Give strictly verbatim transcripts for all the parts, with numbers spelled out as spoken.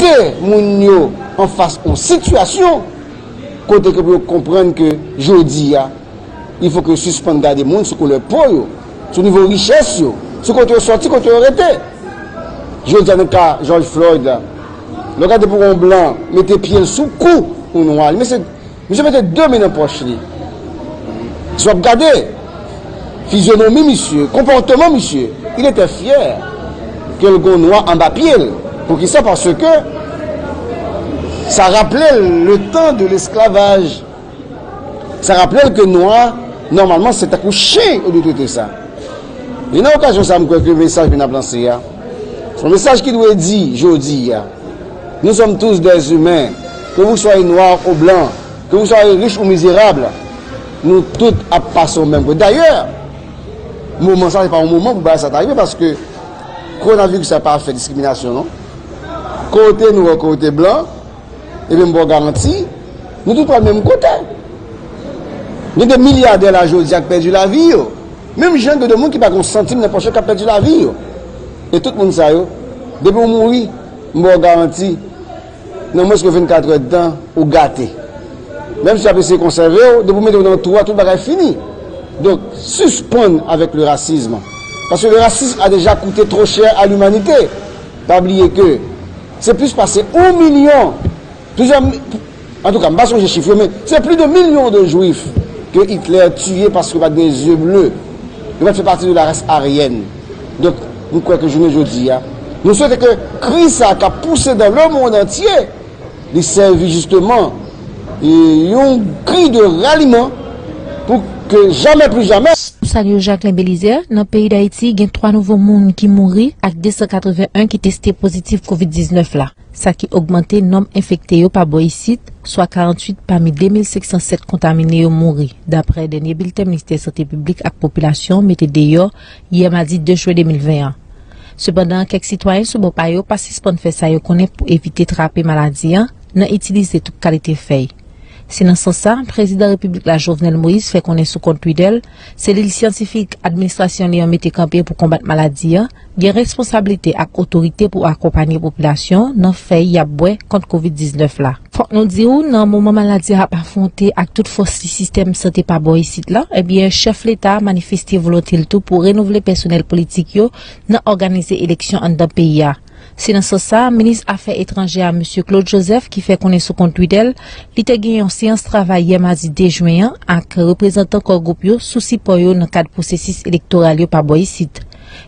mete moun yo anfas yon sitiyasyon kote ke pou yo konprann ke jodi a, il faut que yo sispann gade moun sou koulè po yo, sou nivo richès yo, sou kote yo sòti, kote yo rete. Jodi a, nan ka George Floyd la, lè w gade pou yon blan mete pye l sou kou yon nwa, li, mesye, misye mete de men nan pòch li. Si w ap gade fizyonomi misye, konpòteman misye, il était fier ke l gon nwa anba pye l. Poukisa? Paske sa raple l le tan de lesklavaj. Sa raple l ke nwa, nòmalman, se tankou chen yo dwe trete sa. E nan okazyon sa, m kwè ke mesaj ke n ap lanse a, se yon mesaj ki dwe di jodi a. Nous sommes tous des humains, que vous soyez noir ou blanc, que vous soyez riche ou misérable, nou tout ap pase yon menm kote. Dayè, moman sa, se pa yon moman pou bagay sa ta rive, paske kowonaviris la pa fè diskriminasyon, non. Kote nwè, kote blan, ebyen, m ba w garanti, nou tout pral menm kote. Gen de milyadè la jodi a k pèdi lavi yo. Menm jan gen de moun ki pa gen yon santim nan pòch yo k ap pèdi lavi yo. E tout moun sa yo, depi w mouri, m ba w garanti, nan mwens ke vennkatrè tan, ou gate. Menm si y ap eseye konsève w, depi w mete w nan twou a, tout bagay fini. Donk, sispann avèk le racisme. Paske le racisme a déjà coûté trop cher à l'humanité. Pa bliye ke se plis pase yon milyon, plizyè mi-, antouka, m pa sonje chif yo, men se plis de milyon de jwif ke Hitler tiye paske yo pa t gen zye ble. Yo pa t fè pati de la race aryène. Donk, m kwè ke jounen jodi a, nou swete ke kri sa k ap pouse dans le monde entier, li sèvi jisteman e yon kri de ralliement pou ke jamais plus jamais. Nou salye w, Jacquelin Belizaire. Nan peyi Dayiti, gen twa nouvo moun ki mouri ak de san katreven en ki teste pozitif kovid diznèf la. Sa ki ogmante nonb enfekte yo pa bò isit, swa karanntuit pami de mil senk san sèt kontamine yo mouri, daprè dènye bilten Ministè Sante Piblik ak Popilasyon mete deyò yè madi de jen de mil ven an. Sepandan, kèk sitwayen sou bò pa yo pa sispann fè sa yo konnen pou evite trape maladi an nan itilize tout kalite fèy. Se nan sans sa, Prezidan Repiblik la, Jovenel Moïse, fè konnen sou kont Twitter l, selil syantifik administrasyon li an mete kanpe pou konbat maladi an gen responsablite ak otorite pou akonpanye popilasyon nan fèy y ap bwè kont kovid diznèf la. Fòk nou di w, nan moman maladi a ap afwonte ak tout fòs li sistèm sante pa bò isit la, ebyen, chèf Leta a manifeste volonte l tou pou renouvle pèsonèl politik yo nan òganize eleksyon anndan peyi a. Se nan sans sa, minis afè etranjè a, mesye Claude Joseph, ki fè konnen sou kont Twitter l, li te gen yon seyans travay yè madi de jen an ak reprezantan kò gwoup yo sou sipò yo nan kad pwosesis elektoral yo pa bò isit.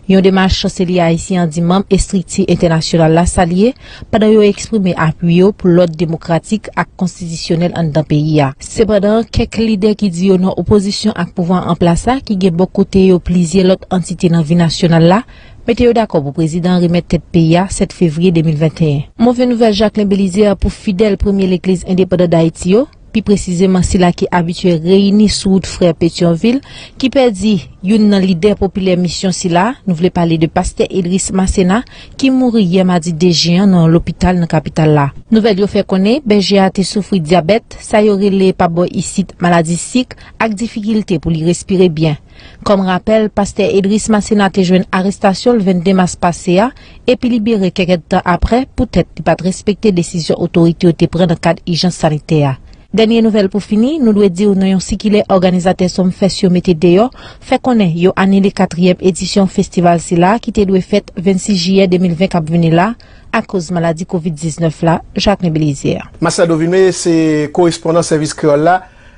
Yon demach Chanselye ayisyen an di manm estrikti entènasyonal la salye, pandan yo eksprime apui yo pou lòd demokratik ak konstitisyonèl anndan peyi a. Sepandan, kèk lidè ki di yo nan opozisyon ak pouvwa an plas la, ki gen bò kote yo plizyè lòt antite nan vi nasyonal la, mete yo dakò pou prezidan an remèt tèt peyi a sèt fevriye de mil venteyen. Move nouvèl Jacquelin Belizaire pou fidèl Premye Legliz Endepandan Dayiti yo, pi presizeman sila ki abitye reyini sou wout Frè Petyonvil, ki pèdi youn nan lidè popilè misyon sila, nou vle pale de pastè Edris Masséna, ki mouri yè madi de jen an nan yon lopital nan kapital la. Nouvèl yo fè konnen bèje a te soufri dyabèt, sa yo rele pa bò isit maladi sik, ak difikilte pou li respire byen. Kòm rapèl, pastè Edris Masséna te jwenn arestasyon l vennde mas pase a, epi libere kèk èdtan aprè, poutèt li pa t respekte desizyon otorite yo te pran nan kad ijans sanitè a. Dènye nouvèl pou fini, nou dwe di w nan yon sikilè òganizatè Sumfest yo mete deyò, fè konnen yo anile katriyèm edisyon festival sila ki te dwe fèt vennsis jiyè de mil ven k ap vini la, akoz maladi kovid diznèf la, Jacquelin Belizaire. Massa Dovime se korespondan sèvis kreyòl la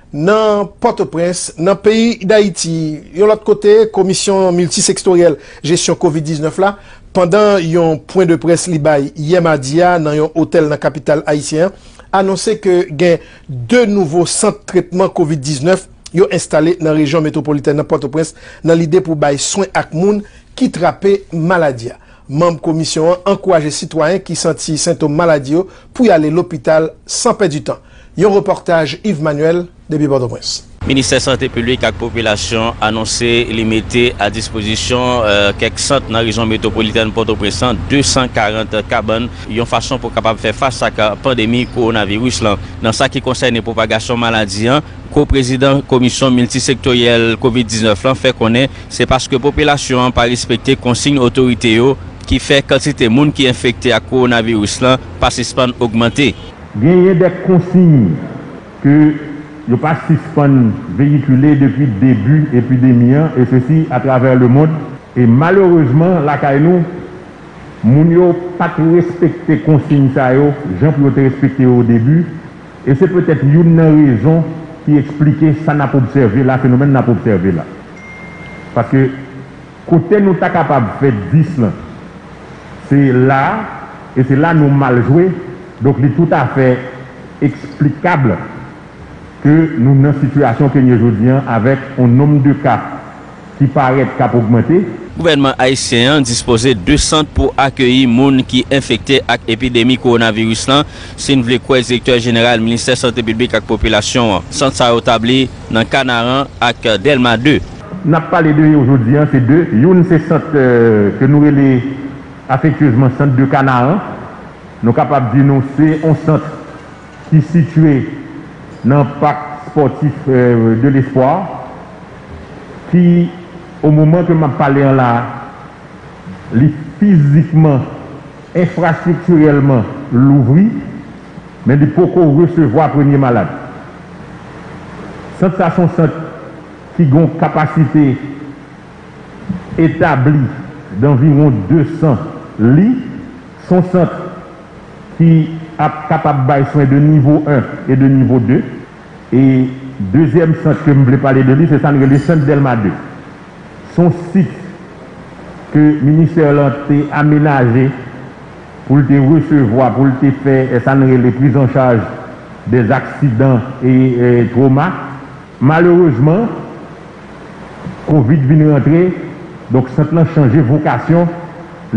nan Pòtoprens, nan peyi Dayiti. Yon lòt kote, komisyon miltisektoryèl jesyon kovid diznèf la, pandan yon pwen de près li bay yè madi a nan yon otèl nan kapital ayisyen an, anonse ke gen de nouvo sant tretman kovid diznèf yo enstale nan rejyon metwopolitèn nan Pòtoprens nan lide pou bay swen ak moun ki trape maladi a. Manm komisyon an ankouraje sitwayen ki santi sentòm maladi yo pou y ale lopital san pèdi tan. Yon repòtaj Yves Manuel depi Pòtoprens. Ministè Sante Piblik ak Popilasyon anonse li mete a dispozisyon, eh, kèk sant nan rejyon metwopolitèn Pòtoprens lan de san karant kabann, yon fason pou kapab fè fas ak pandemi kowonaviris lan. Nan sa ki konsène pwopagasyon maladi an, ko-prezidan komisyon miltisektoryèl kovid diznèf lan fè konnen se paske popilasyon an pa respekte konsiy otorite yo ki fè kantite moun ki enfekte ak kowonaviris lan pa sispann ogmante. Genyen de konsiy ke yo pa sispann veyikile depi debi epidemi an, e sesi atravè lemond. E malerezman, lakay nou, moun yo pa t respekte konsiy sa yo jan pou yo te respekte yo o debi, e se petèt youn nan rezon ki eksplike sa n ap obsève la, fenomèn n ap obsève la. Paske kote nou ta kapab fè dis lan, se la a, e se la nou mal jwe, donk li toutafè eksplikab ke nou nan sitiyasyon ke n ye jodi an avèk yon nonm de ka ki parèt k ap ogmante. Gouvènman ayisyen an dispoze de sant pou akeyi moun ki enfekte ak epidemi kowonaviris lan, si n vle kwè direktè jeneral Ministè Sante Piblik ak Popilasyon an. Sant sa yo tabli nan Kanaran ak Dèlma de. N ap pale de yo jodi an, se de. Youn se sant ke nou rele afektyezman sant de Kanaran. Nou kapab di nou se yon sant ki sitiye nan pak spòtif de Lespwa, ki, o moman ke m ap pale an la a, li fizikman, enfrastriktirèlman louvri, men li poko resevwa premye malad. Sant sa se yon sant ki gen yon kapasite etabli danviwon de san li. Se yon sant ki ap kapab bay swen de nivo en e de nivo de. E dezyèm sant ke m vle pale de li, se sa n rele sant Dèlma de. Se yon sit ke ministè lan te amenaje pou l te resevwa, pou l te fè sa n rele priz an chaj dè aksidan e twoma. Malerezman, kovid vin rantre, donk sant lan chanje vokasyon,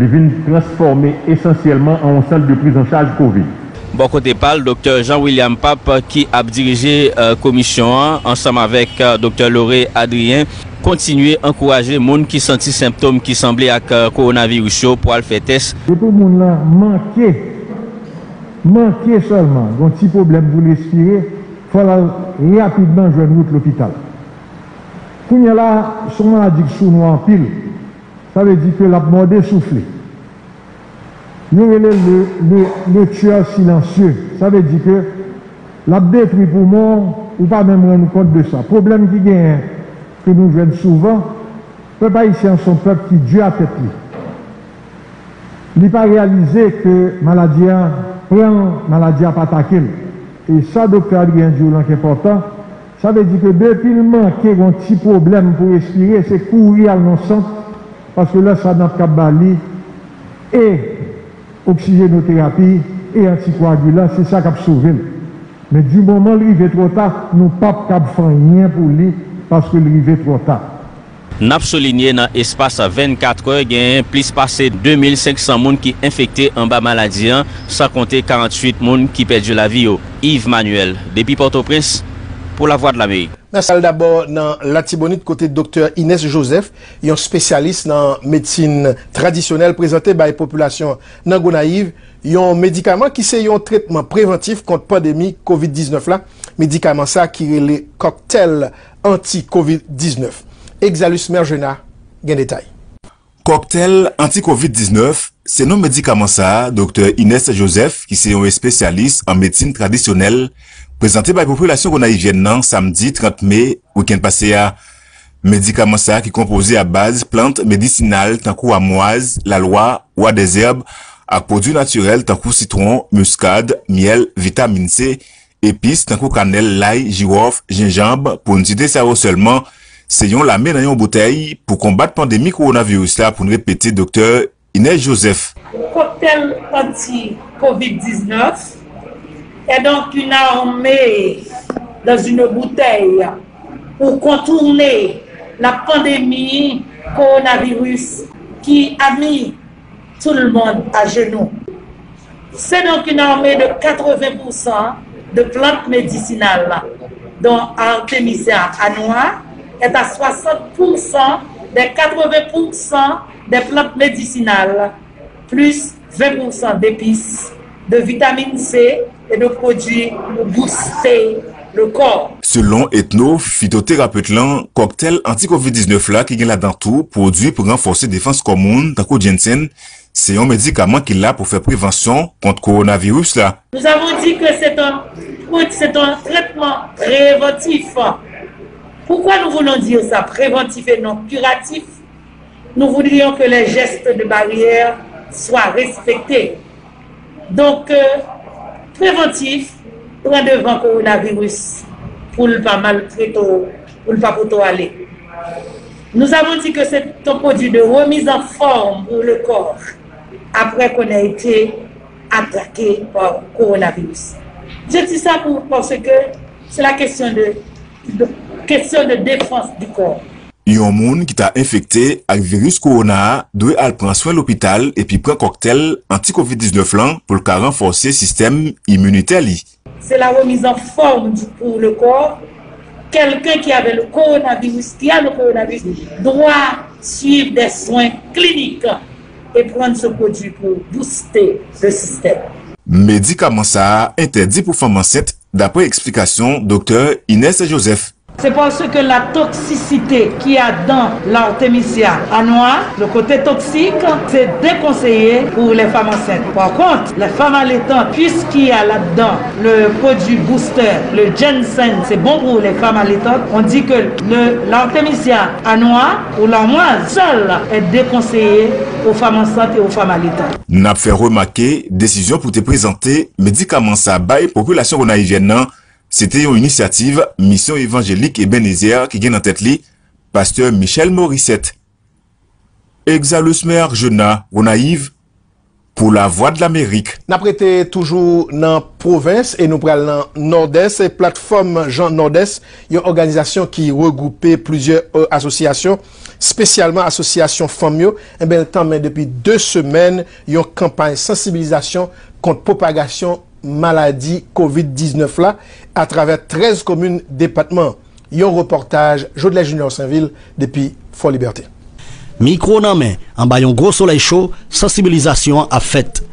li vin transfòme esansyèlman an yon sant de priz an chaj kovid. Bò kote pa l, doktè Jean William Pape, ki ap dirije komisyon an, ansanm avèk doktè Lauré Adrien, kontinye ankouraje moun ki santi senptòm ki sanble ak kowonaviris yo pou al fè tès. Depi moun nan manke, manke sèlman gen yon ti pwoblèm pou l respire, fò l al rapidman jwenn wout lopital. Kounye a la, se yon maladi k sou nou anpil. Sa vle di ke l ap mòde soufle. Yo rele le, le, le tueur silencieux. Sa vle di ke l ap detwi poumon w, ou pa menm rann ou kont de sa. Pwoblèm ki genyen, ke nou jwenn souvan, pèp ayisyen an se yon pèp ki di a tèt li. Li pa reyalize ke maladi a pran l, maladi a pa atake l. E sa doktè Adrien di w lan k enpòtan, sa vle di ke depi l manke gen yon ti pwoblèm pou respire, se kouri al nan sant, paske lè sa n ap kab ba li e oksijenoterapi e antikoagilan, se sa k ap sove l. Men di moman l rive twò ta, nou p ap kab fè anyen pou li, paske l rive twò ta. N ap soulinye nan espas vennkat è genyen plis pase de mil senk san moun ki enfekte anba maladi an, san konte karanntuit moun ki pèdi lavi yo. Yves Manuel, depi Pòtoprens, pou Lavwadlamerik. N a sal dabò nan Latibonit kote Doktè Ines Joseph, yon espesyalis nan medsin tradisyonèl, prezante bay popilasyon nan Gonayiv yon medikaman ki se yon tretman prevantif kont pandemi kovid diznèf la. Medikaman sa ki rele kòktèl anti kovid diznèf. Exalus Mergena gen detay. Kòktèl anti kovid diznèf se non medikaman sa a Doktè Ines Joseph, ki se yon espesyalis an medsin tradisyonèl, prezante bay popilasyon gonayivyèn nan samdi trant me wikenn pase a. Medikaman sa a ki konpoze a baz plant medisinal tankou amwaz, lalwa, wa dèzèb, ak pwodui natirèl tankou sitwon, miskad, myèl, vitamin C, epis tankou kanèl, lay, jiwòf, jenjanb, pou n site sa yo sèlman, se yon lame nan yon boutèy pou konbat pandemi kowonaviris la, pou n repete Doktè Ines Joseph. Kòktèl anti kovid diznèf est donc une armée dans une bouteille pour contourner la pandémie coronavirus qui a mis tout le monde à genoux. C'est donc une armée de quatre-vingts pour cent de plantes médicinales, dont Artemisia annua est à soixante pour cent des quatre-vingts pour cent des plantes médicinales, plus vingt pour cent d'épices, de vitamine C et de produits pour booster le corps. Selon etno-fitoterapet lan, kòktèl anti kovid diznèf la ki gen ladan tou pwodui pou ranfòse defans kò moun, tankou jensen, Se yon medikaman ki la pou fè prevansyon kont kowonaviris la. Nous avons dit que c'est un, c'est un traitement préventif. Pourquoi nous voulons dire ça, préventif et non curatif? Nous voudrions que les gestes de barrière soient respectés. Donk, euh, prevantif, pran devan kowonaviris pou l pa maltrete w, pou l pa pote w ale. Nous avons dit que c'est un produit de remise en forme pour le corps après qu'on a été attaqué par coronavirus. Je dis ça pour, parce que c'est la question de, de, question de défense du corps. Yon moun ki ta enfekte ak viris kowona a dwe al pran swen lopital epi pran kòktèl anti-kovid diznèf lan pou l ka ranfòse sistèm iminitè li. C'est la remise en forme du, pour le corps. Quelqu'un qui avait le coronavirus, qui a le coronavirus, doit suivre des soins cliniques et prendre ce produit pour booster le système. Medikaman sa a entèdi pou fanm ansent, dapre eksplikasyon Doktè Ines Joseph. C'est parce que la toxicité qu'il y a dans l'artémisia annua, le côté toxique, c'est déconseillé pour les femmes enceintes. Par contre, les femmes allaitantes, puisqu'il y a là-dedans le produit booster, le ginseng, c'est bon pour les femmes allaitantes. On dit que le, l'artémisia annua ou l'armoise seule est déconseillée aux femmes enceintes et aux femmes allaitantes. N ap fè remake, desizyon pou te prezante medikaman sa bay popilasyon gonayivyèn nan, se te yon inisyativ Misyon Evanjelik Ebenezer ki gen nan tèt li Pastè Michel Morissette. Exalus Merjena, Gonayiv, pou Lavwadlamerik. N ap rete toujou nan pwovens e nou pral nan Nòdès. Platfòm Jan Nòdès, yon òganizasyon ki regwoupe plizyè, euh, asosyasyon, espesyalman asosyasyon fanm yo, enben, l tanmen depi de semèn yon kanpay sansibilizasyon kont pwopagasyon maladi kovid diznèf la atravè trèz komin depatman. Yon repòtaj Jodlè Junior Sainvil depi Fò Libète. Mikwo nan men, anba yon gwo solèy cho, sansibilizasyon an ap fèt.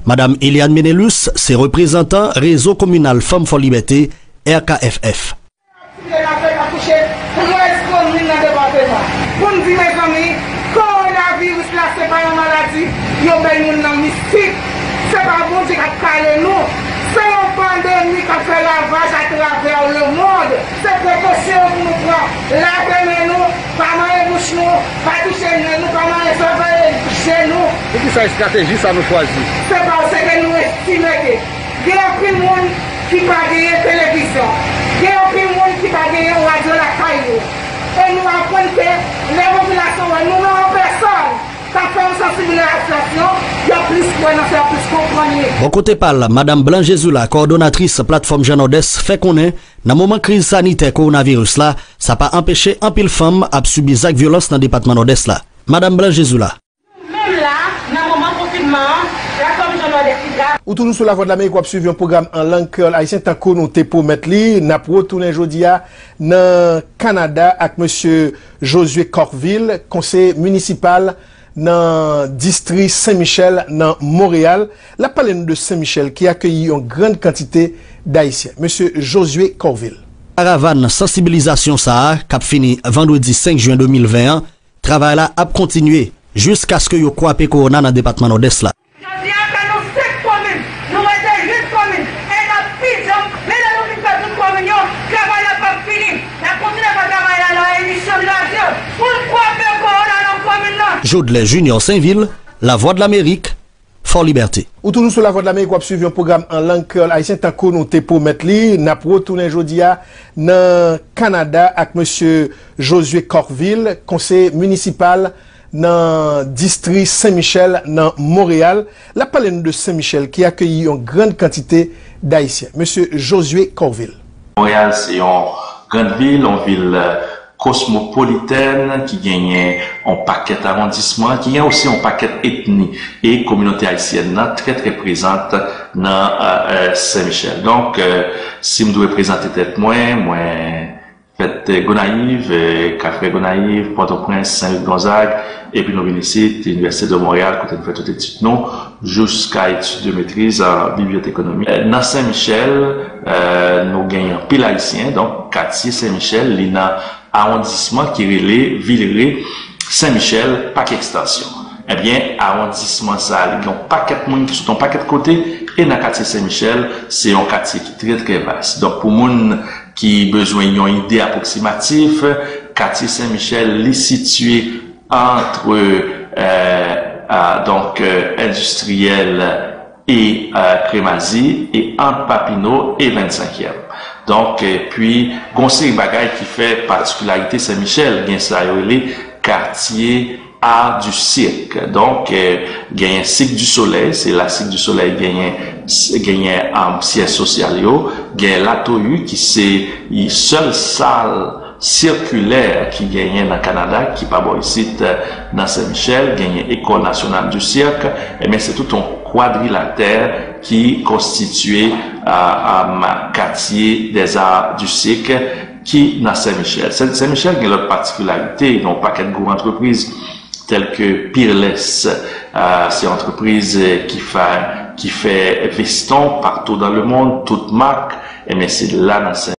Madam Eliane Menelus se reprezantan Rezo Kominal Fanm Fò Libète, R K F F. Site Lapè k ap touche trèz komin nan depatman. Pou n di, mezanmi, kowonaviris la se pa yon maladi yo bay moun nan mistik. Se pa Bondye k ap kale nou. Se yon pandemi k ap fè ravaj atravè lemonn. Se prekosyon pou nou pran. Lave men nou, pa manyen bouch nou, pa touche nen nou, pa manyen zòrèy, je nou. Poukisa estrateji sa nou chwazi? Se paske nou estime ke gen anpil moun ki pa genyen televizyon, gen anpil moun ki pa genyen radyo lakay yo. E nou aprann ke lè popilasyon wè nou menm an pèsòn k ap fè yon sansibilizasyon, y ap plis kwè nan sa, y ap plis konprann li. Bò kote pa l, Madam Blanche Jesula, kowòdonatris Platfòm Jan Nòdès, fè konnen, nan moman kriz sanitè kowonaviris la, sa pa anpeche anpil fanm ap sibi zak vyolans nan depatman Nòdès la. Madam Blanche Jesula. Nou menm la, nan moman konfinman an, Platfòm Jan Nòdès li travay. Ou toujou sou Lavwadlamerik, w ap swiv yon pwogram an lang kreyòl ayisyen tankou nou te pwomèt li. N ap retounen jodi a nan Kanada ak mesye Josué Corville, konseye minisipal nan distri Sen Michèl nan Monreyal. L ap pale nou de Sen Michèl ki akeyi yon grann kantite Dayisyen. Mesye Josué Corville. Karavàn sansibilizasyon sa a, k ap fini vandredi senk jen de mil ven an, travay la ap kontinye jiskaske yo kwape kowona nan depatman Nòdès la. Jodi a, fè nou senk komin, nou rete uit komin, e n ap pi djanm, men lè nou fin fè tout komin yo, travay la p ap fini. N ap kontinye fè travay la nan emisyon de radyo pou n kwape kowona nan komin nan. Jodlè Junior Sainvil, Lavwadlamerik, Fò Libète. Ou toujou sou Lavwadlamerik, w ap swiv yon pwogram an lang kreyòl ayisyen tankou nou te pwomèt li. N ap retounen jodi a nan Kanada ak mesye Josué Corville, konseye minisipal nan distri Sen Michèl nan Monreyal. L ap pale nou de Sen Michèl ki akeyi yon grann kantite Dayisyen. Mesye Josué Corville. Monreyal se yon grann vil, yon vil, eh, kosmopolitèn ki genyen yon pakèt awondisman, ki genyen osi yon pakèt etni. E kominote ayisyèn nan trè, trè prezant nan, eh, eh, Sen Michèl. Donk, eh, si m dwe prezante tèt mwen, mwen fèt, eh, Gonayiv, eh, Kafrè Gonayiv, Pòtoprens, Sen Lik Gonzag, epi nou vin isit, Université de Montréal, kote nou fè tout etid nou, jiska etid de metriz an bibliotekonomi. Eh, nan Sen Michèl, eh, nou genyen anpil Ayisyen, donk katye Sen Michèl, li nan awondisman ki rele Villeray Sen Michèl, Pak Ekstansyon. Ebyen, awondisman sa a, li gen yon pakèt moun ki sot yon pakèt kote, e nan katye Sen Michèl, se yon katye ki trè, trè vas. Donk, pou moun ki bezwen yon ide apwoksimatif, katye Sen Michèl, li sitiye ant, euh, euh, donk, euh, Endistriyèl e, euh, Kremazi, e ant Papino e vennsenkyèm. Donk, epi, gon seri bagay ki fè patikilarite Sen Michèl, gen sa yo rele katye art du cirque. Donk, euh, genyen Cirque du Soleil, se la Cirque du Soleil genyen, genyen, um, syèj sosyal yo, genyen La Tohu ki se sèl sal sikilè ki genyen nan Kanada, ki pa bò isit, euh, nan Sen Michèl, genyen École Nationale du Cirque, ebyen, se tout yon kwadrilatè ki konstitye, euh, um, katye des arts du cirque ki nan Sen Michèl. Sen, Sen Michèl gen lòt patikilarite, gen yon pakèt gwo antrepriz tèl ke Peerless, euh, se yon antrepriz, euh, ki fè, ki fè veston partou dans le monde, tout mak, ebyen, se la nan Sen